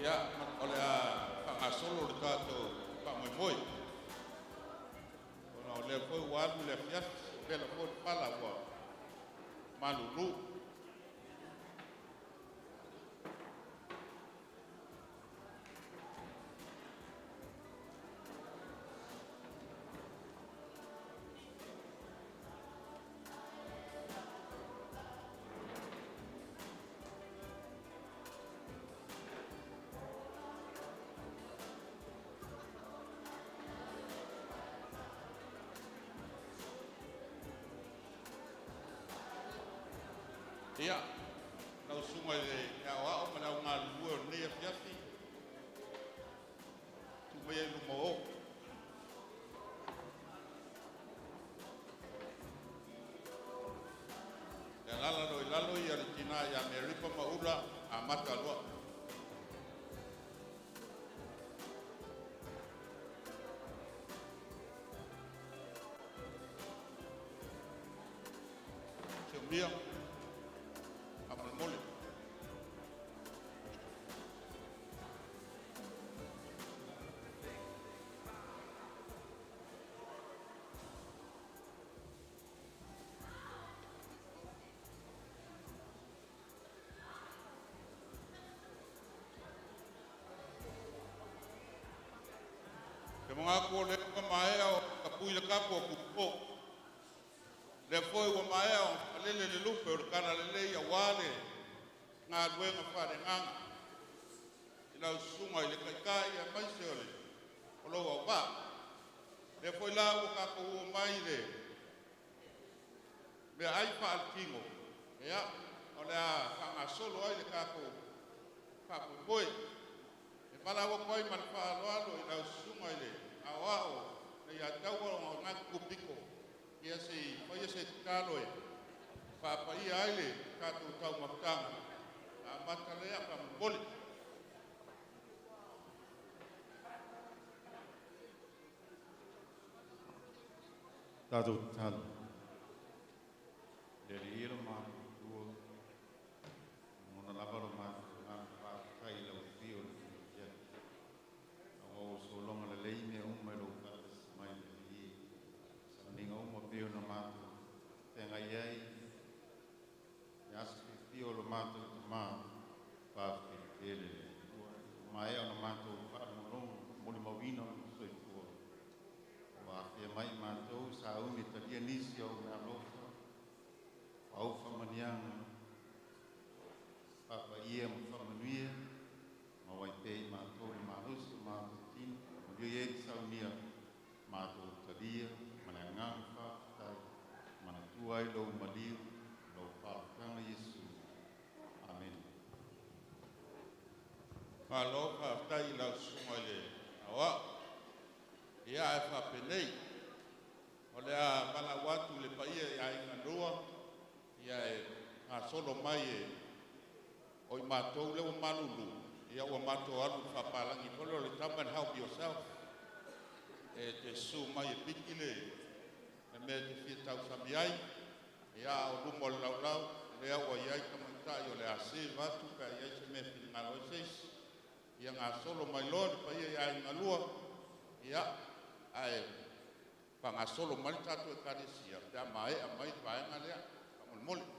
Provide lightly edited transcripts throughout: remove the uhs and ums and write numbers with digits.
Ia, o le a faagasolo le tatou faamoemoe, ona o lea foi ua alu le afiafi, vela foi le pala ua malulu. Ia, lau susuga i le aoao ma le au galulue o lenei afiafi, tuu maia i luma o. E alaala loa i lalo le tina ia Meripa Maula amata loa. Siomia, faamolemole. Te manatu o lea ua maea ona tapui le tapu a Tupou. Lea foi ua maea ona faalele le lupe o le talalelei aua le galuega faale-Agaga i lau susuga i le Taitai aemaise o le o lou auvaa. Lea foi la ua tatou oo mai i le meaai faaletino, ia, o le a faagasolo ai le tatou faamoemoe. E valaau atu ai ma le faaaloalo i lau susuga i le Aoao Leiataua ona o lena e tutu pito, ia se i faia se tatalo e faapaia ai le tatou taumafataga amata lea faamolemole. Tatou tatalo. Le Alii e lo matou Atua, lagona lava lo matou agaga faafetai i lau afio i lenei afiafi, ona ua sologa lelei mea uma i lou faatasi mai, le Alii, i sauniga uma pei ona matou feagai ai i aso fiafia o lo matou tamā. Faafetai tele le Atua ua maea ona matou faalogologo molimauina lou soifua ua afea mai matou sauni e talia nisi o au meaalofa o au faamanuiaga faapaia ma faamanuia maua ai pea i matou le malosi o matou tino manuia ai le saunia matou talia ma le agaga faafetai manatua ai lou maliu lou faaolataga Iesu. Amene. Malo faafetai i lau susuga i le Aoao. Ia ae faapenei, o le a valaau atu i le paia i Aiga Lua, ia e gasolo mai e o i matou lea ua malulu, ia ua matou alu i le faapalagi foi lea o le come and help yourself. E te susu mai e piki le mea e te fia tausami ai, ia a o luma o le laulau, lea ua i ai tamaitai o le a serve atu pe a i ai se mea e finagalo ai se isi. Ia gasolo mai loa le paia i Aiga Lua, ia ae faagasolo mai le tatou Ekalesia pe a maea mai le vaega lea. Faamolemole.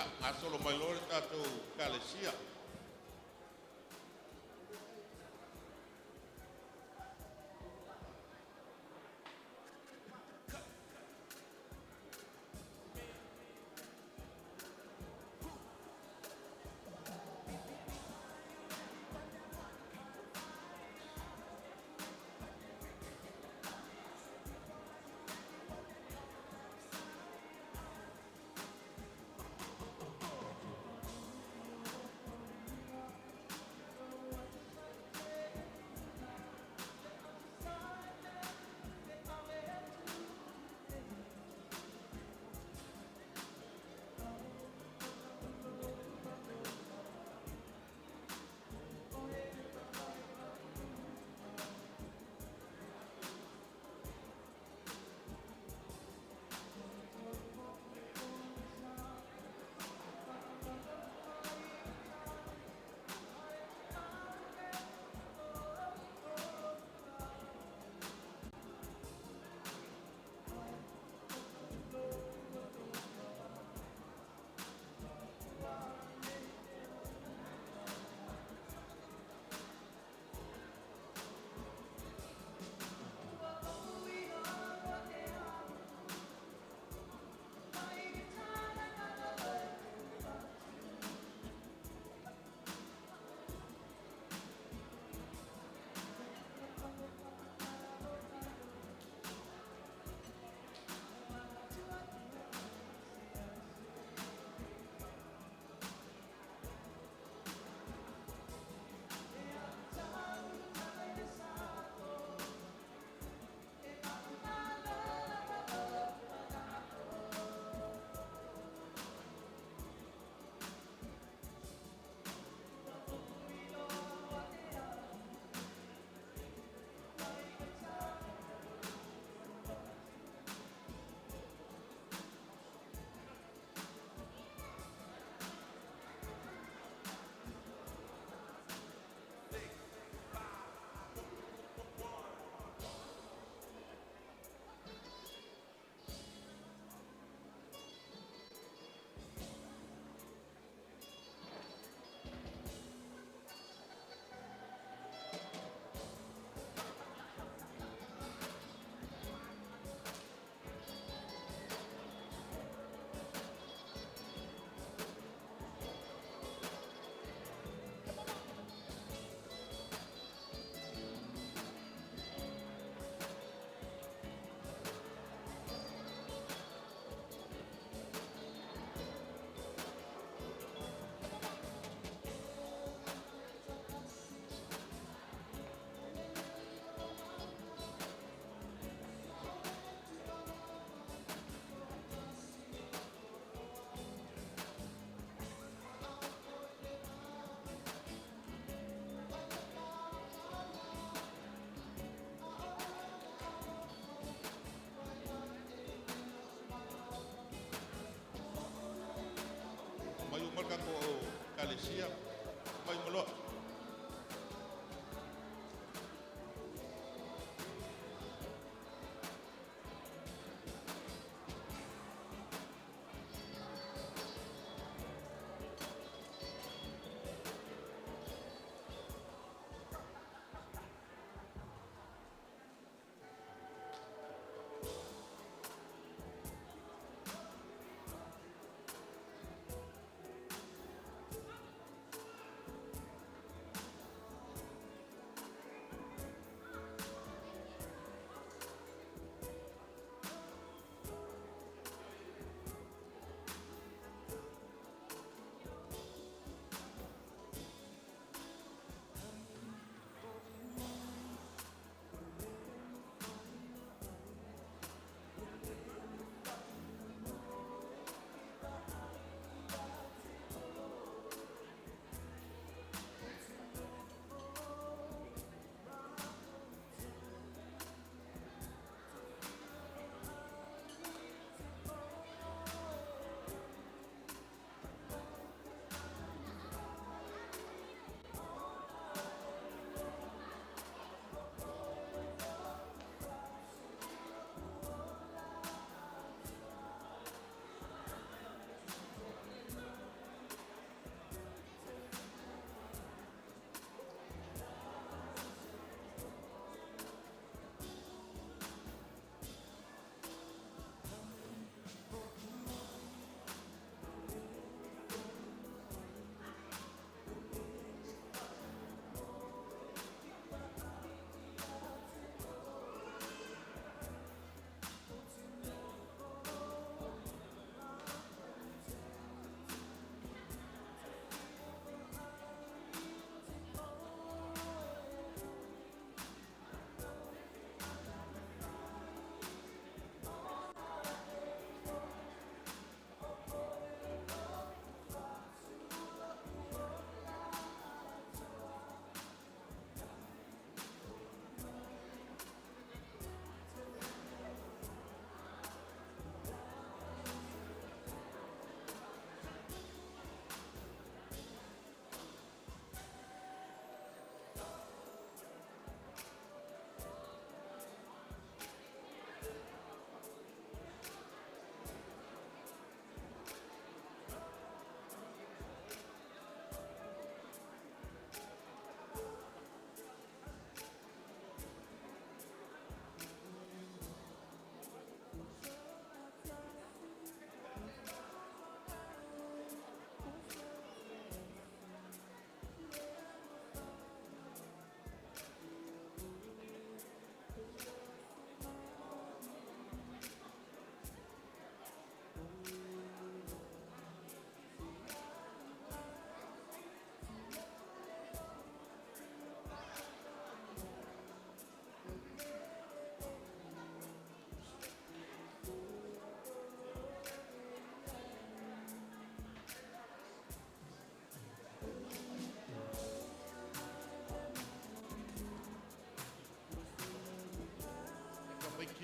Ia, gasolo mai loa le tatou Ekalesia. Mai uma le tatou Ekalesia, omai uma loa.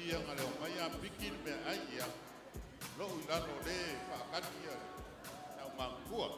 fiafiaga le omai a piki le meaai, ia lo'u i lalo lē faakali ia le aumatutua.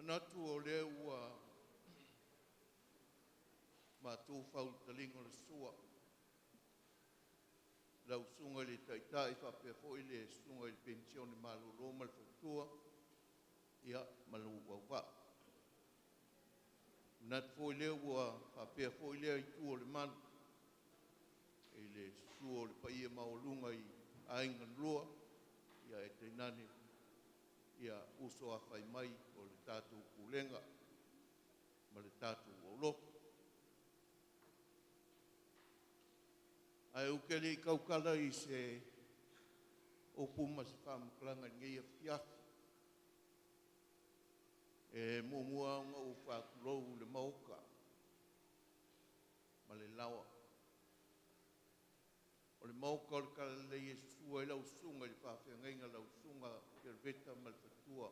Manatu o lea ua matou fau le taliga o le sua, lau susuga i le Taitai faapea foi le susuga i le Penisione Malolo ma le faletua ma lou auvaa. E manatu foi lea ua faapea foi lea itu o le malu i le susu o le paia maualuga i Aiga e Lua, ae tainane uso afai mai o le tatou Pulega ma le tatou aulotu. Ae ou te le i tautala i se upu ma se faamatalaga i lenei afiafi, e muamua lava ona ou faatulou i le Maota ma le laoa. O le Maota o le Talalelei e susu ai lau Susuga i le Faafeagaiga lau Susuga Kereveta ma le faletua.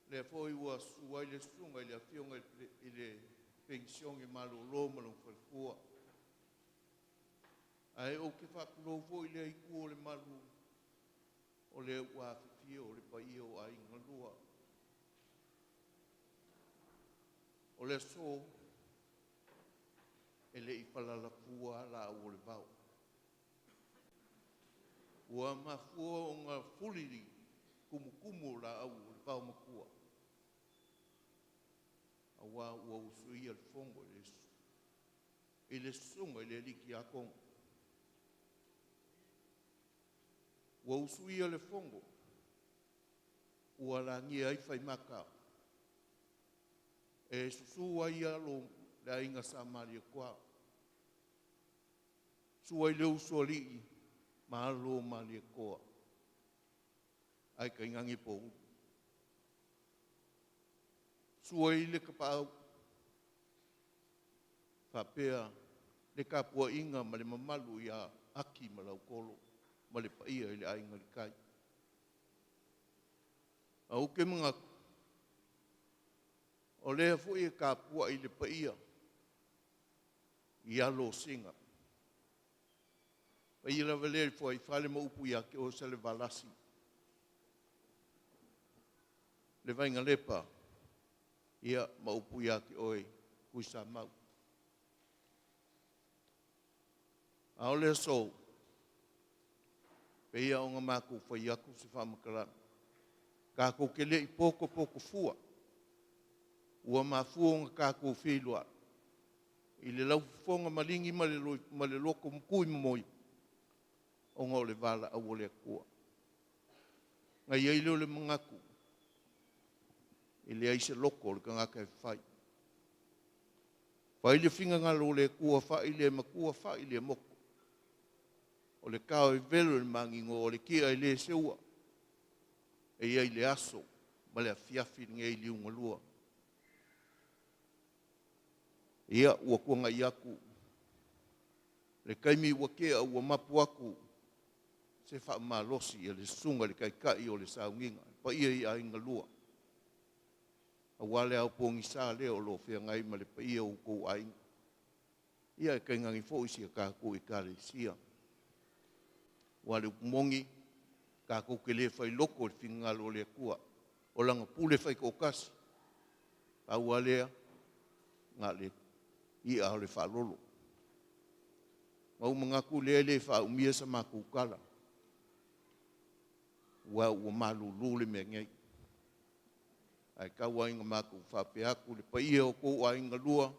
O lea foi ua susu ai le susuga i le Afioga i le Penisione Malolo ma lou faletua. Ae ou te faatulou foi i lea itu o le malu o lea ua afifio le paia o Aiga e Lua. O le aso, e le i palalafua lava laau o le vao. Ua mafua ona fuli le tumutumu o laau o le vaomatua aua ua usuia le fono i le susuga i le alii Tiakono. Ua usuia le fono ua lagia ai faimata e susu ai alo o le Aiga Sa Malietoa, susu ai le Usoalii ma alo o Malietoa ae tainane pouli. Susu ai le Tapaau faapea le tapuaiga ma le mamalu ia Aki ma Lautolo ma le paia i le Aiga i le Tai. Ae ou te manatu o lea foi e tapuai le paia i alo o Sina, le paia lava lea i le fuaifale ma upu ia te oe Salevalasi, le Vainalepa, ma upu ia te oe Tuisamau. A o le aso, e pei lava ona matou fai atu se faamatalaga, tatou te le i potopoto fua. Ua mafua ona tatou feiloai i le laufofoga maligi ma le loto tuimomoi ona o le valaau a le Atua. Ona i ai lea o le manatu, e leai se loto o le tagata e fai. Fai le finagalo o le Atua, fai lea matua fai lea motu. O le tao e velo i le manino o le ti'a e le seua. E i ai le aso ma le afiafi lenei liugalua. Ia, ua tuanai atu le taimi ua tea ua mapu atu se faamalosi a le Susuga i le Taitai o le Sauniga, le paia i Aiga e Lua, aua le ao pogisa lea o lo o feagai ma le paia o outou aiga, ae tainane foi si a tatou Ekalesia. Aua o le upu moni, tatou te le failoto i le finagalo o le Atua, o Lana pule faitoatasi. Pau lava lea, na o le i'a o le faalolo. Ona ou manatu lea e le faaumia sa matou tala, aua ua malulu le mea nei. Ae tau lava ina matou faapea atu, le paia o outou Aiga e Lua,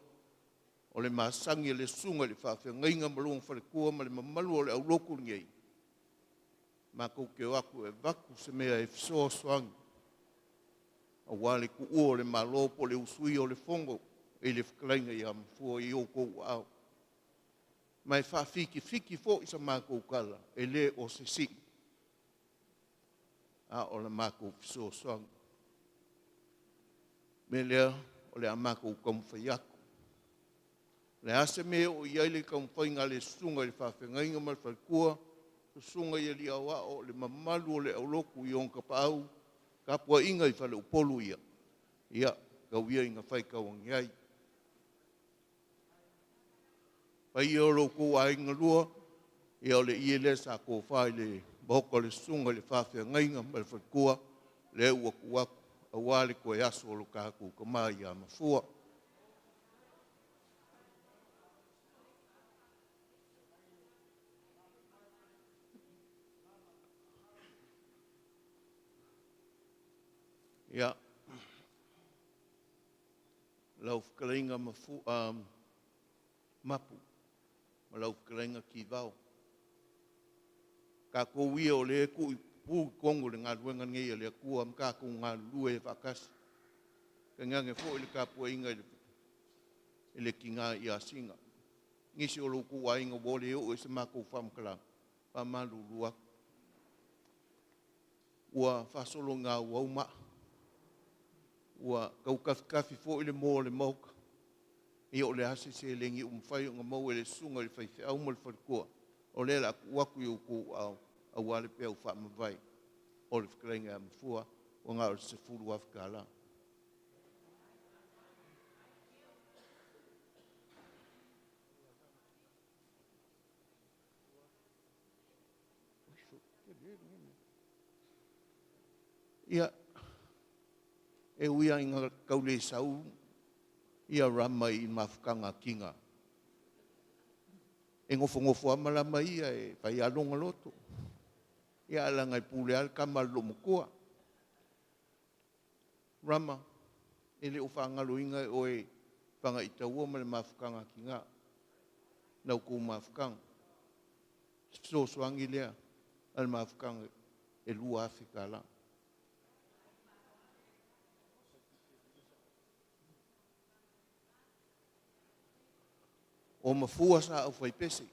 o le masani a le susuga i le faafeagaiga ma lona faletua ma le mamalu o le aulotu lenei, matou te o atu e avatu se mea e fesoasoani aua le tuua o le Malo po o le usuia o le Fono i le fetalaiga ia Mafua i outou aao. Ma e faafitifiti foi sa matou tala, e le o se sii, a o le matou fesoasoani. O le mea lea, o le a matou taumafai atu. O le a se mea e oo i ai le taumafaiga a le susuga i le faafeagaiga ma le faletua, susuga i alii aoao, le mamalu o le aulotu i ona tapaau, tapuaiga i faleupolu ia, ia tau ia ina faitau ane ai. Le paia o lo outou Aiga e Lua, ia o le ie lea sa tofa i le maota o le susuga i le faafeagaiga ma le faletua. Lea ua tuu atu auā le toe aso o lo tatou tama ia Mafua. Ia, lau fetalaiga Mapu ma lau fetalaiga Tivao, tatou ia o lea e tuu i totonu o le galuega nei a le Atua ma tatou galulue ai faatasi, tainane foi le tapuaiga i le tina ia Sina. Nisi o lo outou aiga ua le oo i ai sa matou faamatalaga, e faamalulu atu. Ua faasolo ina auau maa, ua tau tafitafi foi le moa o le Maota. Ia o le a se seleni ua mafai ona maua e le susuga i le faifeau ma le faletua, o lea o le a tuu atu i o outou aao aua le peau faamavae o le fetalaiga ia Mafua ua na o le $10,000. Ia, e ui lava ina tau le sau Rama i mafutaga a tina, e nofonofo lava ma lama ia e fai lava lona loto. Ae leaga e pule lava le tama a le loomatua. Rama, e le o faagaloina oe i Fagaitaua ma le mafutaga a tina, la outou mafutaga. O se fesoasoani lea a le mafutaga e $2,000. O Mafua sa aufaipese,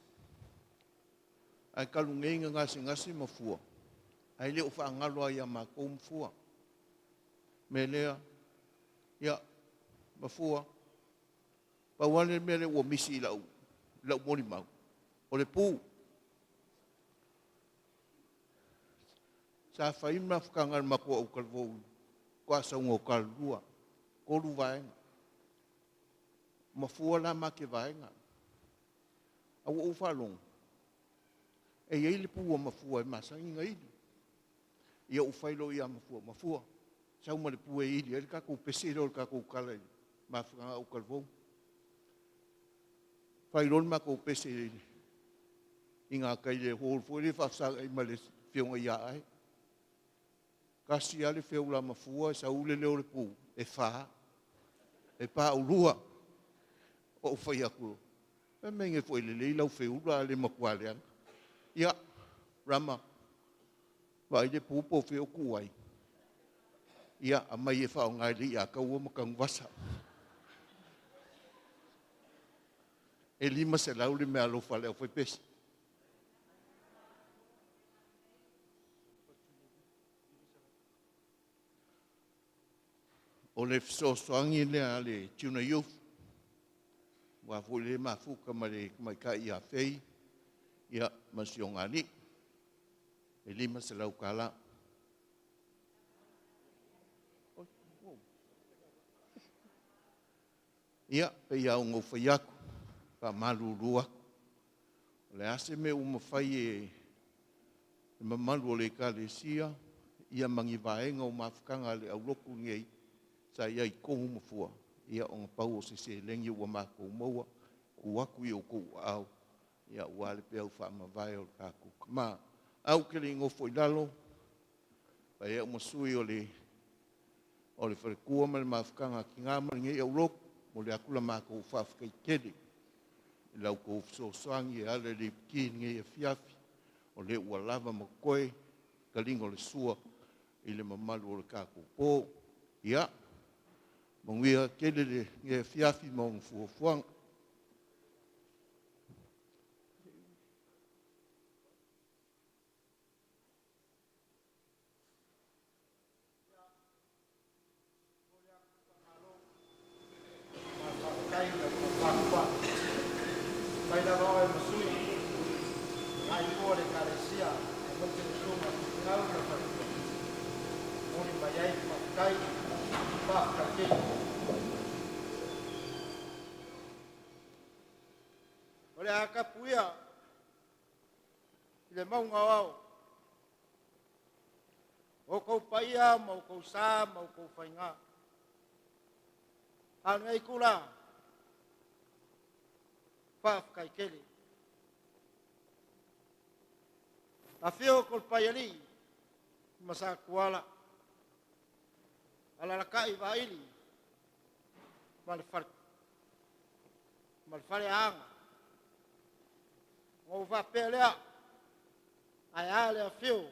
ae talu nei na gasegase Mafua, ae le o faagalo lava ia matou Mafua. O le mea lea, ia, Mafua, pau lava le mea lea ua misi i lau molimau, o le pu. Sa fai le mafutaga a le matou autalavou i le faatoa sau o Talulua, 3 vaega. O Mafua la ma te vaega. Ae ua ou faalogo e i ai le pu a Mafua e masani ona ili. Ia ou fai loa ia Mafua, Mafua, sau ma le pu e ili ai le tatou pese lea o le tatou tala i le mafutaga a autalavou. Fai loa le matou pese i gatai i le hall foi lea e faafesagai ma le afioga ia Ae. Tasi lava le feula a Mafua sau le leo o le pu, e fa, e paulua. Ou fai atu, fai mea nei foi lelei lau feula ae le matua leaga. Ia, Rama, vaai le pu po o fea o tuu ai? Ia, aumai e faaaoga i le i'a a taua ma Tanuvasa. E $500 le meaalofa a le aufaipese. O le fesoasoani lea a le Junior Youth, aua foi lea e mafuta ma le tamaitai ia Fei ma si ogalii, e $500. Ia, e pei lava ona ou fai atu, e faamalulu atu, o le a se mea ua mafai e le mamalu o le Ekalesia ma ni vaega o mafutaga a le aulotu nei sa i ai i totonu Mafua, ia ona pau o se seleni ua matou maua e tuu atu i o outou aao aua le peau faamavae o le tatou tama. Ae ou te le i nofo i lalo, e fai ai au ma sui o le faletua ma le mafutaga a tina ma lenei aulotu, e momoli atu la matou faafetai tele i la outou fesoasoani e ala i le iputi i lenei afiafi, o lea ua lava ma totoe le taliga o le sua i le mamalu o le tatou po. Ia, manuia tele lenei afiafi ma ona fuafuaga. Faafetai i lau tofa Tuala, fai lava oe ma sui e agai le Ekalesia aemaise le susuga i le faifeau ma le faletua. E momoli mai ai le faafetai, faafetai tele. O le a tapu ia i le mauga o Ao, Oukou paia ma oukou sa ma oukou faigā. A o lenei itulā, faafetai tele. Afio Kolepaialii ma Satuala, alalatai Vaili ma le Faleaana. Ona ou faapea lea, ae a le afio o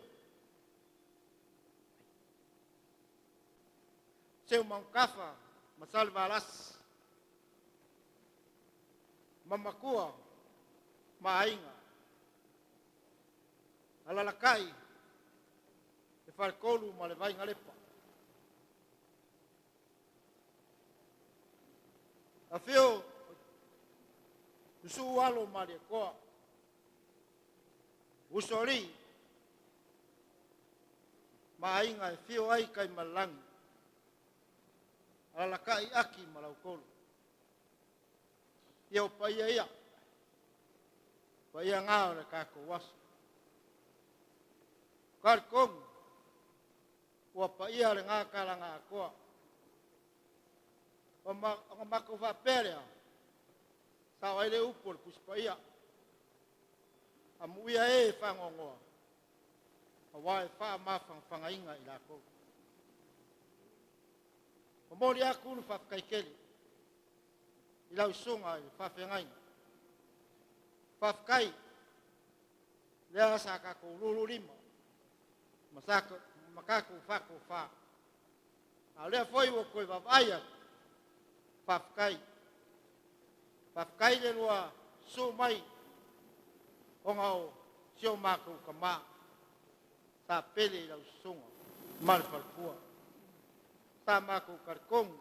Seumanutafa ma Salevalasi, ma Matua ma Aiga, alalatai le Faletolu ma le Vainalepa. Afio Susuu alo o Malietoa, Usoalii ma Aiga e afio ai Taimalelagi, alalatai Ati ma Lautolo. Ia o paia ia, o paia na o le tatou aso. E talitonu ua paia lena tala na atoa. Ona matou faapea lea, e sao ai le upu a le Tusi Paia, amuia e e faanoanoa, aua e faamafanafagaina i latou. E momoli atu le faafetai tele i lau susuga i le faafeagaiga, faafetai lea sa tatou lululima ma tatou faatofa. A o lea foi ua toe vaavaai atu, faafetai. Faafetai le lua susu mai ona o si o matou tama sa pele i lau susuga ma le faletua. Sa matou talitonu,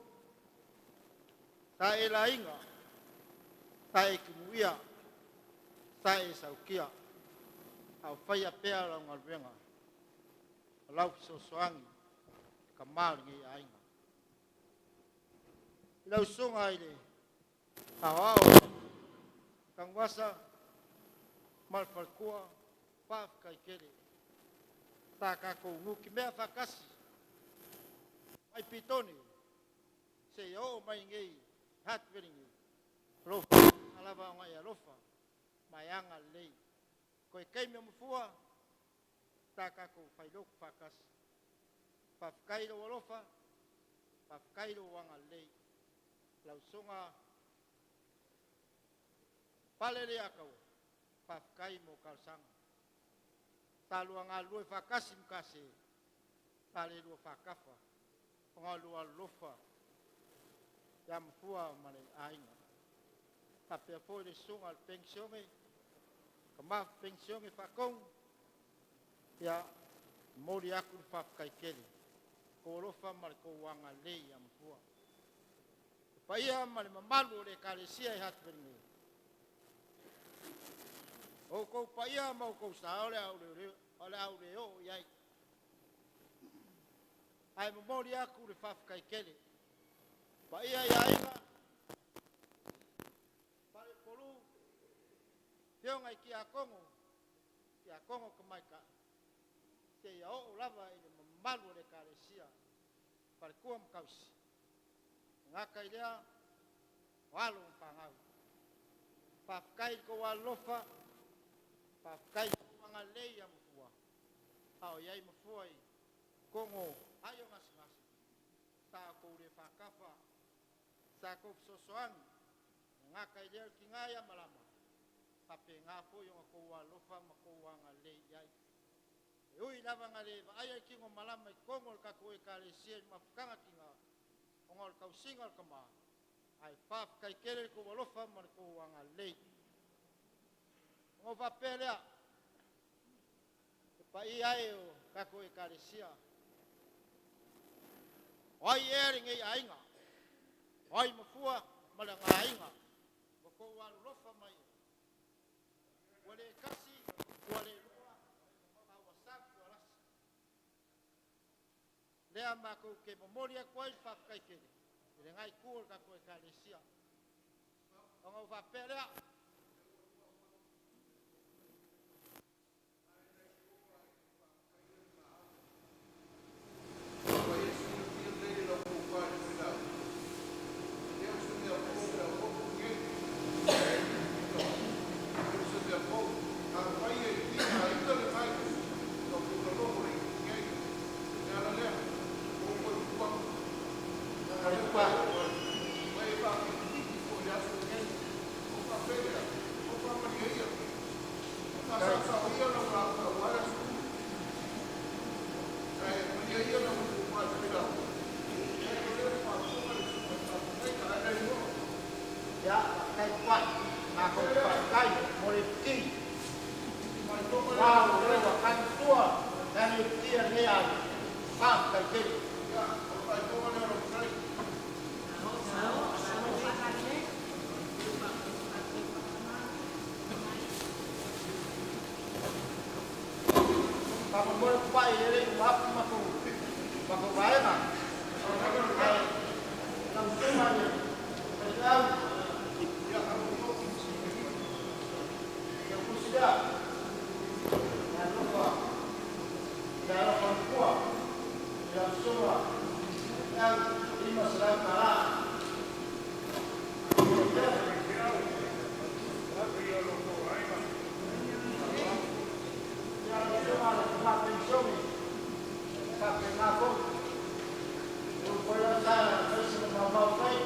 sa e laina, sa e timuia, sa e sautia a o faia pea lau galuega ma lau fesoasoani i le tama o lenei aiga. Lau susuga i le Saoao Tanuvasa ma le faletua, faafetai tele. Sa tatou nutimea faatasi mai Petone seia oo mai i Hato nei, o lo o faapena lava ona e alofa ma e agalelei. Toe taimi o mafua, sa tatou failotu faatasi. Faafetai i lou alofa, faafetai i lou agalelei. Lau Susuga Pale Leiataua, faafetai mo talosaga. Sa lua galulue faatasi ma Kase, sa le lua faatafa, ona o le lua alolofa ia Mafua ma le aiga. E faapea foi le susuga i le Penisione, tama penisione Faatonu, ia, e momoli atu le faafetai tele i lou alofa ma le tou agalelei ia Mafua. Le paia ma le mamalu o le Ekalesia i Hatuifanua, o outou paia ma outou sa, o le a ou le oo i ai, ae momoli atu le faafetai tele. Le paia i aiga, faleupolu, afioga i tiakono, tiakono tamaitai, seia oo lava i le mamalu o le Ekalesia, faletua ma tausi. E le gata i lea o alo ma fanau. Faafetai i lo outou alolofa, faafetai i lo outou agalelei ia Mafua a o i ai Mafua i totonu o aai o gasegase, sa outou le faatafa, sa outou fesoasoani. E le gata i lea o le tina ia Malama, e faapena foi ona outou alolofa ma outou agalelei i ai. E ui lava ina le vaaia le tino o Malama i totonu o le tatou Ekalesia i le mafutaga tina, ona o le tausiga o le tama, ae faafetai tele i lo outou alofa ma lo outou agalelei. Ona ou faapea lea, le paia e o le tatou Ekalesia, o ai ea lenei aiga? O ai Mafua ma lona aiga ua outou alolofa mai ai? Ua le tasi, ua le lua, a ua saluaftualasi. Lea matou te momoli atu ai le faafetai tele i lena itu o le tatou Ekalesia. Ona ou faapea lea, Ia, faafetai Tupai, matou te faafetai mo le iputi. Ua o lea ua tagi le sua e ala i le iputi a lenei aiga, faafetai tele. Faamolemole Tupai e le i uma atu le matou vaega, ae lau Susuga i le Faifeau, si au tusi lea, le Meaalofa a le Nofoa i lau Susuga i le Faifeau, $500. Ia, lau Susuga i le Tamā Penisione, e faapena foi, ua ulu foi lau sa e fai sina maumau fai.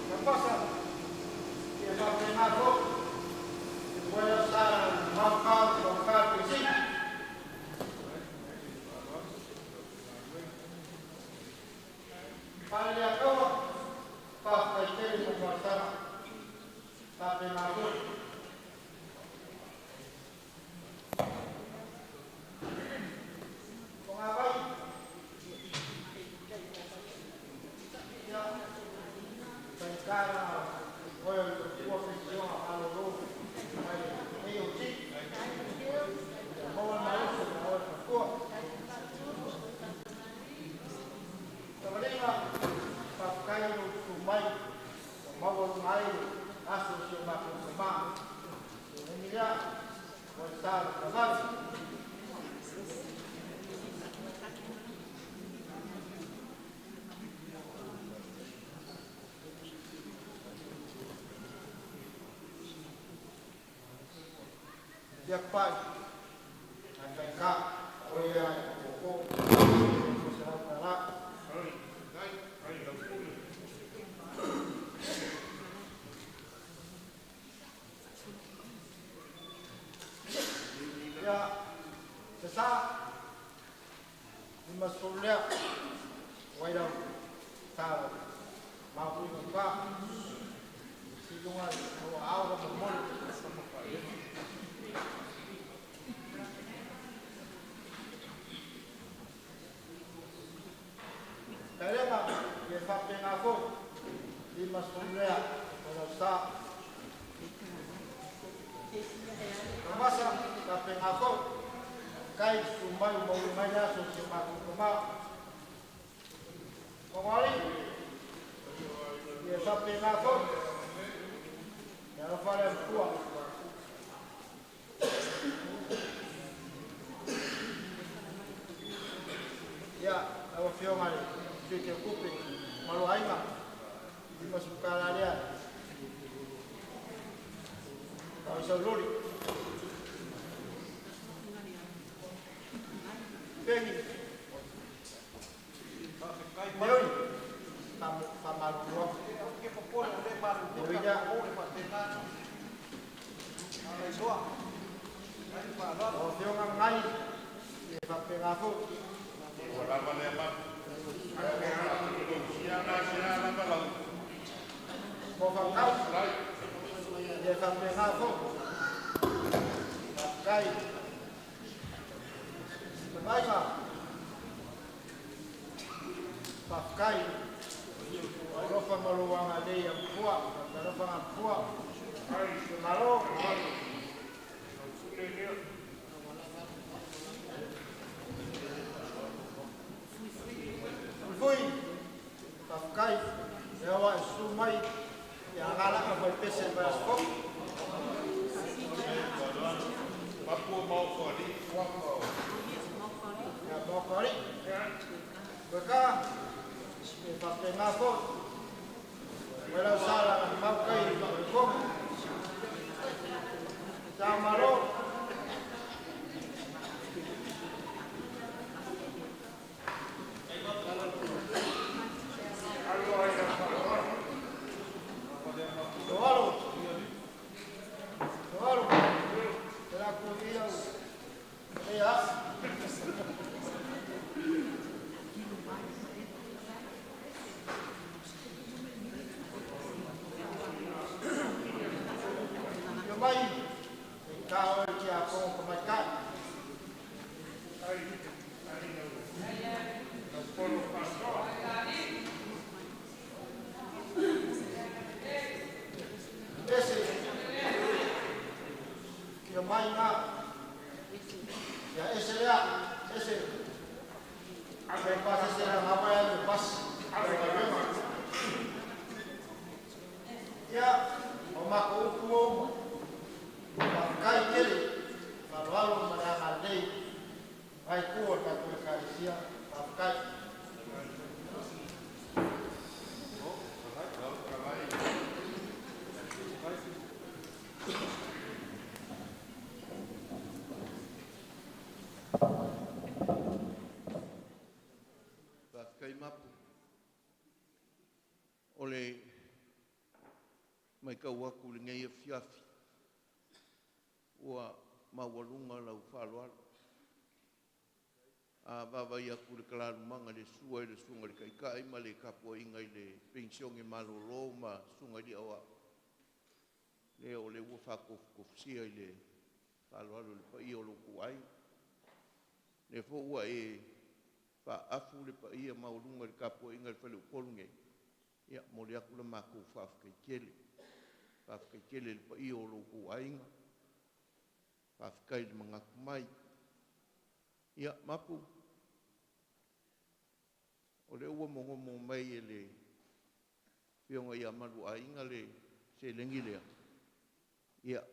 Tanuvasa, ia faapena foi, ulu foi lau sa e maugata le penisini. Paleleiataua, faafetai tele mo folasaga, faapena foi. Fogavai, ia, faigata ona oe o le matua penisione malolo mai le AOG. Ia maua le malosi e oe le faletua. Savalina, faafetai i lou susu mai ua maualuga ai le aso o si o matou tama. O le taimi lea, ua i le sa o le savali. Ia Tupai, ae faigata o oe lava e tootoo, $200. Ia, Sesa, 50 lea, ua i lau sa maopui i gauta. See i luga i lou aao faamolemole. Salega, ia e faapena foi, 50 lea o lau sa. Tanuvasa, faapena foi, faafetai le susu mai ua maua ai le aso o si o matou tama. Fogaalii, ia e faapena foi, e alofa le Atua. Ia, lau Afioga i le Sui Teutupe ma lou aiga, $50 lea tau i sau loli. Pegi, Leoi, faamalulu atu. Leoi lea. Lau Afioga Gai, ia e faapena foi. Ua lava lea Mapu. Ia gasea lava lau Moafaatau, ia e faapena foi. Faafetai. Savaiga, faafetai. Alofa ma lou agalelei ia Mapua, alofa Mapua. Malo. Fuifui, faafetai. Lea ua e susu mai ia alalaga fai pese mai aso fou. Mapu o Maofoalii. Ia Maofoalii. Weka, e faapena foi. Ua lau sala na mau kai i komu. Sa malo. mai, se i ta oe le tiakono tamaitai. Ese, ia mai ina. Ia ese lea, ese. Se pasi se la ngapa ya le pasi. Ia, o mako upu o uma. Faafetai tele, faaaloalo ma le agalelei mai tua o le tatou Ekalesia. Faafetai. Faafetai Mapu. O le matau atu i lenei afiafi, ua maualuga lau faaaloalo. A vaavaai atu i le talalumaga i le sua i le susuga i le Taitai ma le tapuaiga i le Penisione malolo ma susuga i alii aoao, lea o lea ua faatofutofusia i le faaaloalo i le paia o lo outou aiga. O lea foi ua e faaafu le paia maualuga i le tapuaiga i le faleupolu nei, ia, e momoli atu la matou faafetai tele. Faafetai tele i le paia o lo outou aiga, faafetai le manatu mai. Ia, Mapu, o lea ua mogomo mai e le afioga ia Maluaiga le seleni lea, ia,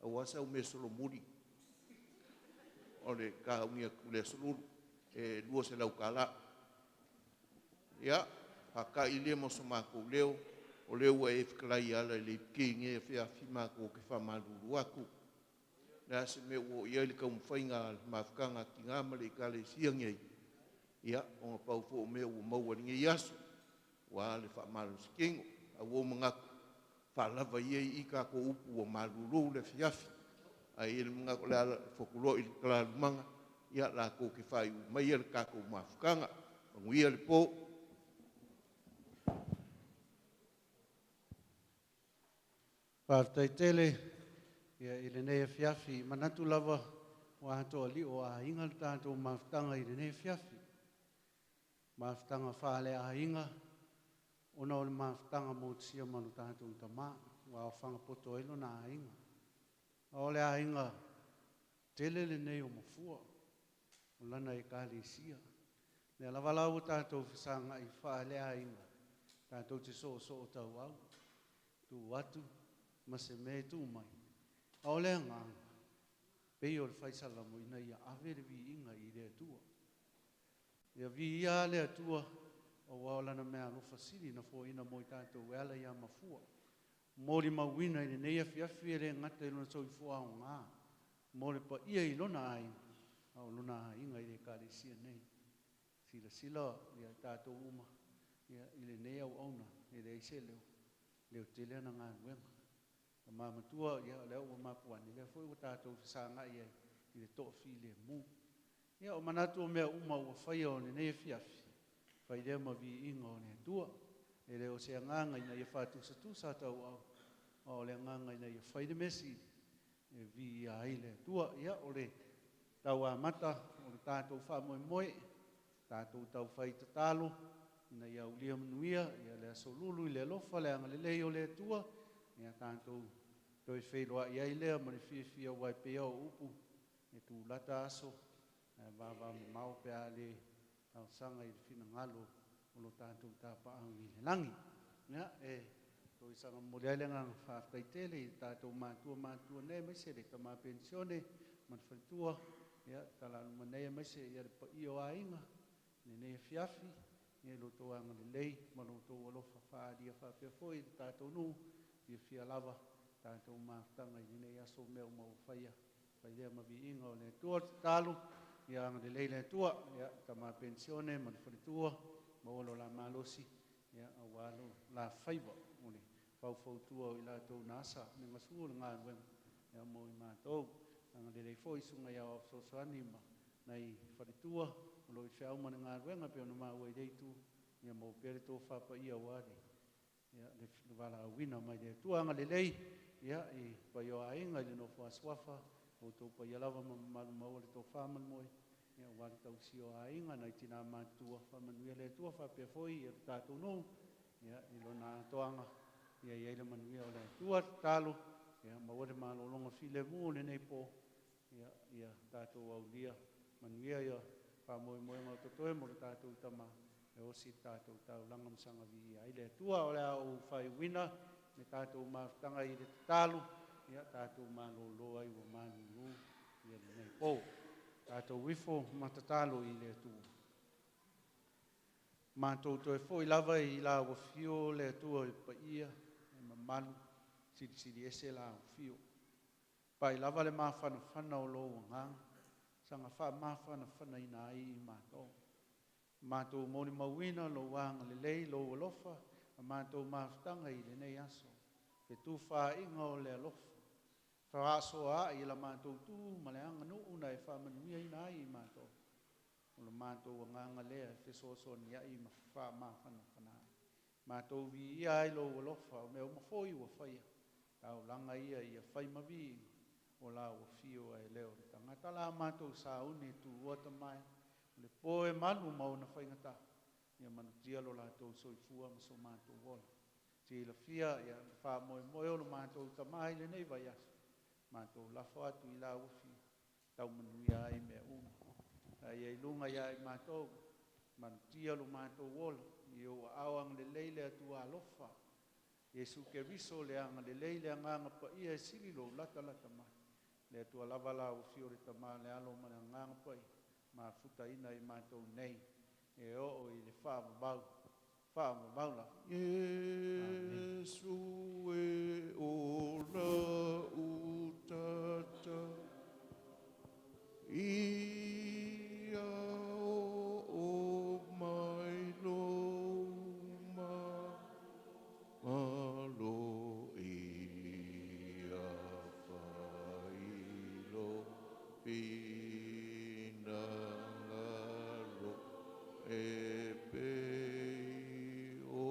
aua sau mea e solomuli o le tauni atu i le Aso Lulu, e $200. Ia, faata'i lea ma so matou leo, o lea ua e fetalai e ala i le iputi i lenei afiafi, matou te faamalulu atu. O le a se mea ua oo i ai le taumafaiga a le Mafutaga a Tina ma le Ekalesia nei, ia, ona pau foi o mea ua maua i lenei aso, ua le faamalositino. Ae ua ou manatu, faalava ia i i tatou upu ua malulu le afiafi. Ae i ai le manatu o le a lafo atu loa i le talalumaga latou te faaiu maia le tatou mafutaga. Manuia le po. Faafetai tele ia, i lenei afiafi. Manatu lava ua atoa lio o aiga le tatou mafutaga i lenei afiafi. Mafutaga faaleaiga, ona o le mafutaga motusia ma lo tatou tamā, ua aofaga poto ai lona aiga. A o le aiga tele lenei o mafua, o lana ekalesia. Lea lava la ua tatou fesagai faaleaiga, tatou te soosoo tauau, tuu atu ma se mea e tuu mai. A o le agaga, pei o le faisalamo ina ia ave le viiga i le Atua. Ia viia le Atua, auā o lana meaalofa sili na foaina mo i tatou e ala ia mafua. Molimauina i lenei afiafi e le gata i lona soifua aogā, mo le paia i lona aiga, a o lona aiga i le ekalesia nei. Silasila ia tatou uma ia, i lenei auauna, e leai se leo, leo tele ana galuega. Tama matua, ia, o lea ua mapuane, lea foi ua tatou fesagai ai i le toafilemu. Ia, o manatu o mea uma ua faia o lenei afiafi, fai lea ma viiga o le Atua. E le o se agaga ina ia faatusatusa tauau, a o le agaga ina ia fai le mea sili e viia ai le Atua. Ia, o le tauamata o le tatou faamoemoe, tatou taufai tatalo, ina ia aulia manuia ia le Aso Lulu i le alofa le agalelei o le Atua, ia tatou toe feiloai ai lea ma le fiafia ua e pei o upu e tulata aso, ae vavamamao pe a le talosaga i le finagalo o lo tatou tapaau i le lagi. Ia, e toe saga momoli ai le agaga faafetai tele i le tatou matua matua nei, aemaise le tama penisione ma le faletua, ia talaluma nei, aemaise ia le paia o aiga lenei afiafi, ia lo outou agalelei ma lo outou alofa faaalia faapea foi i le tatou nuu, fiafia lava tatou mafutaga i lenei aso mea uma ua faia, fai lea ma viiga o le Atua. Tatalo ia agalelei le Atua, ia tama penisione ma le faletua, maua lo la malosi, ia auā lo la faiva o le faufautua o i latou na asa le gasua o le galuega ia mo i matou. Agalelei foi susuga i aoao fesoasoani ma nai faletua o lo o i feau ma le galuega pei ona maua i lea itu, ia maua pea le tofa paia aua le, ia, le valaauina mai le Atua. Agalelei Ia, i paia o aiga i le nofo a suafa, outou paia lava ma mamalu maua le tofa ma le moe. Ia, aua le tausia o aiga, nai tinā matutua, faamanuia le Atua faapea foi ia le tatou nuu. Ia, i lona atoaga, ia i ai le manuia o le Atua. Tatalo, ia maua le malologa filemu o lenei po. Ia, ia tatou aulia manuia ia faamoemoega o totoe mo le tatou tama e osi le tatou taulaga ma saga viia ai le Atua. O le a ou faaiuina le tatou mafutaga i le tatalo, ia tatou malolo ai ua malulu ia lenei po. Tatou ifo ma tatalo i le Atua. Matou toe foi lava i la ua fio le Atua i paia e mamalu silisili ese la ua fio. Pai lava le mafanafana o lou agaga, saga faamafanafanaina ai i matou. Matou molimauina lou agalelei, lou alofa, ma matou mafutaga i lenei aso. Fetufaaiga o le alofa. Faasoa ai i la matou tu ma le aganuu na e faamanuiaina ai i matou. O le matou agaga lea e fesoasoani ai ma faamafanafana ai. Matou viia ai lou alofa, o mea uma foi ua faia. Taulaga ia ia fai ma viiga, o la ua fio ai lea o le tagata la matou sauni e tuua tamae. O le po e malu ma ona faigata, ia manutia lo latou soifua ma so matou ola. Silafia ia faamoemoe o lo matou tama i lenei vaiaso. Matou lafo atu i la ua fio, tau manuia ai mea uma. A ia i luga ia i matou, manutia lo matou ola, i ou aao agalelei le Atua alofa. Iesu Keriso le agalelei le agaga paia e sili lou latalata mai. Le Atua lava la ua fio le tama le alo ma le agaga paia, mafutaina i matou nei, e oo i le faavavau, faavavau lava. Iesu e o la utata, ia o o mai lo ma, malo ia whailo pinangalo e pe o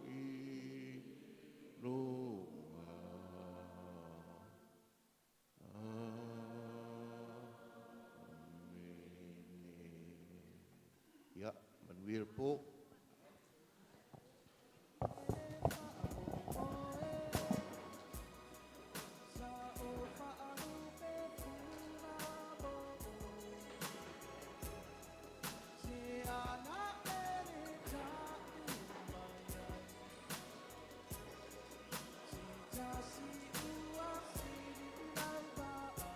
i lunga. Amene. Ia, manuia le po.